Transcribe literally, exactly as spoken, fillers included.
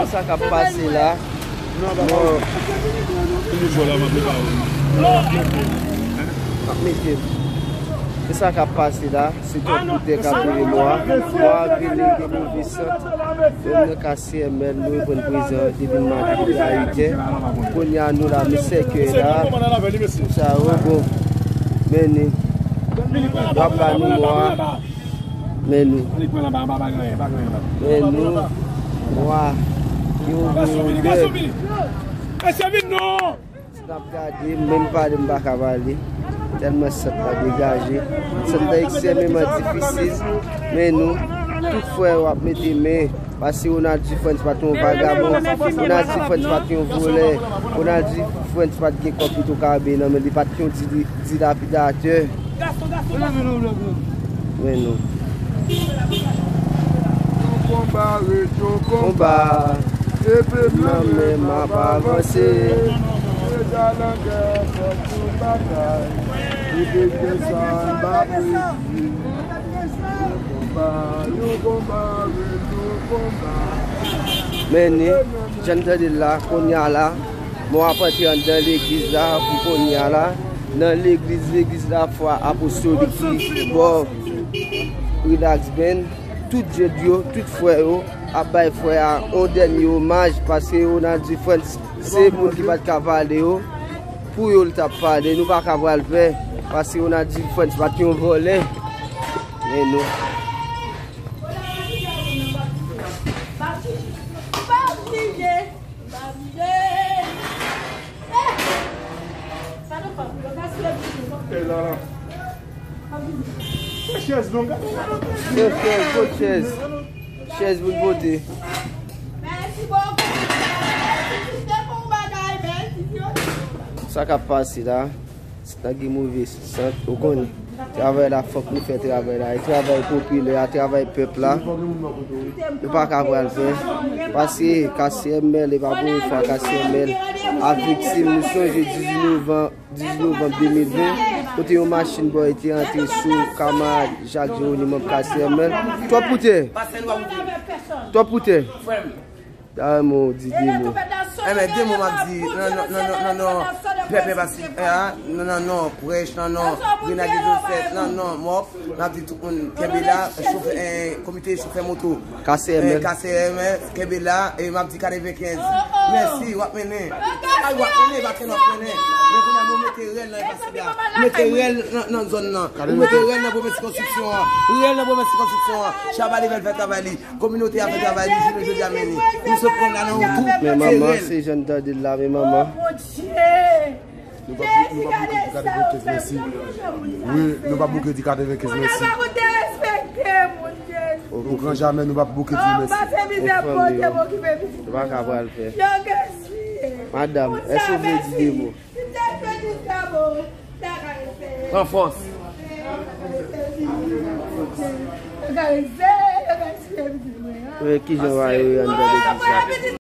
Sa k ap pase la? Bon. M ap mete l. Se sa k ap pase la. Se Tòt Poutè k ap rele mwa. Mwa rele de move sant. Menm nan ka C M L, nou reprann prezan depi maten, depi a uit è. Kounye a nou la, men sèkèy la. Sa yo, bon. Men nou. Yo ap ba nou mwa. Men nou. Men nou. Mwa. Yo voye dè. Si n ap gade, menm pale m pa ka pale. Tèlman sant la degaje. Sant la ekstrèmeman difisil. Men nou, tout frè yo ap mete men. Paske Ronald Dufrens pa t yon vagabon. Ronald Dufrens pa t yon vòlè. Ronald Dufrens pa t gen kòb Petwokaribe nan men li. Pa t yon dili-, dilapidatè. Men nou. Yon konba ret yon konba. Epe nan men m ap avanse. Deja nan gè fòk nou batay. Epe gen sa m pa predi. Yon konba, yon konba ret yon konba. Men ni, jan n tande l la, kounye a la, mwen ap antre anndan legliz la pou kounye a la. Nan legliz, legliz Lafwa Apostolik ki bò Relax Band, tout jèn yo, tout frè yo ap bay frè a yon dènye omaj, paske Ronald Dufrens se moun ki pa t ka pale yo, pou yo l t ap pale, nou pa ka pral pè, paske Ronald Dufrens pa t yon vòlè. Men nou. E la la. Se chèz non, gade. Se chèz, kot chèz? Chèz pou n pote. Sa k ap pase la? Nèg ki move sant, ou konnen. Travay la, fòk nou fè travay la. E travay popilè a, travay pèp la. Nou pa ka pral fè. Paske K C M L, e pa premye fwa K C M L ap viktim. Nou sonje dizuit novanm, dizuit novanm de mil ven, kote yon machin bò te antre sou kamarad Jacques Géronimo K C M L. Twòp poutè! Twòp poutè! Dayè mwen di de mo. Enben, de mo m ap di nan non, nan non, nan non pèpè pastè a, nan non prèch, nan non Renaldo Joseph, nan non mòp, m ap di tout moun kenbe la, chofè, eh, komite chofè moto, K C M L. Eh, K C M L, kenbe la, e m ap di katrevenkenz. Mèsi, w ap mennen. Ay, w ap mennen, pa tande w ap mennen. Men kounye a nou mete rèl nan Enpas Sida. Mete rèl nan, nan zòn nan. Ou mete rèl nan premye sikonstriksyon an. Rèl nan premye sikonstriksyon an. Chabal Evel fè travay li. Kominote a fè travay li, jounen jodi a, men li. Nou sot pran la nan yon tou. Men manman, se jan n tande l la, men manman. Nou p ap, nou p ap bouke di katrevenkenz mèsi. Wi, nou p ap bouke di katrevenkenz mèsi. O gran jamè, nou p ap bouke di mèsi. Nou pa ka pral fè. Madanm, èske w vle di de mo? Pran fòs. Wè, kijan w a yo anndan legliz la?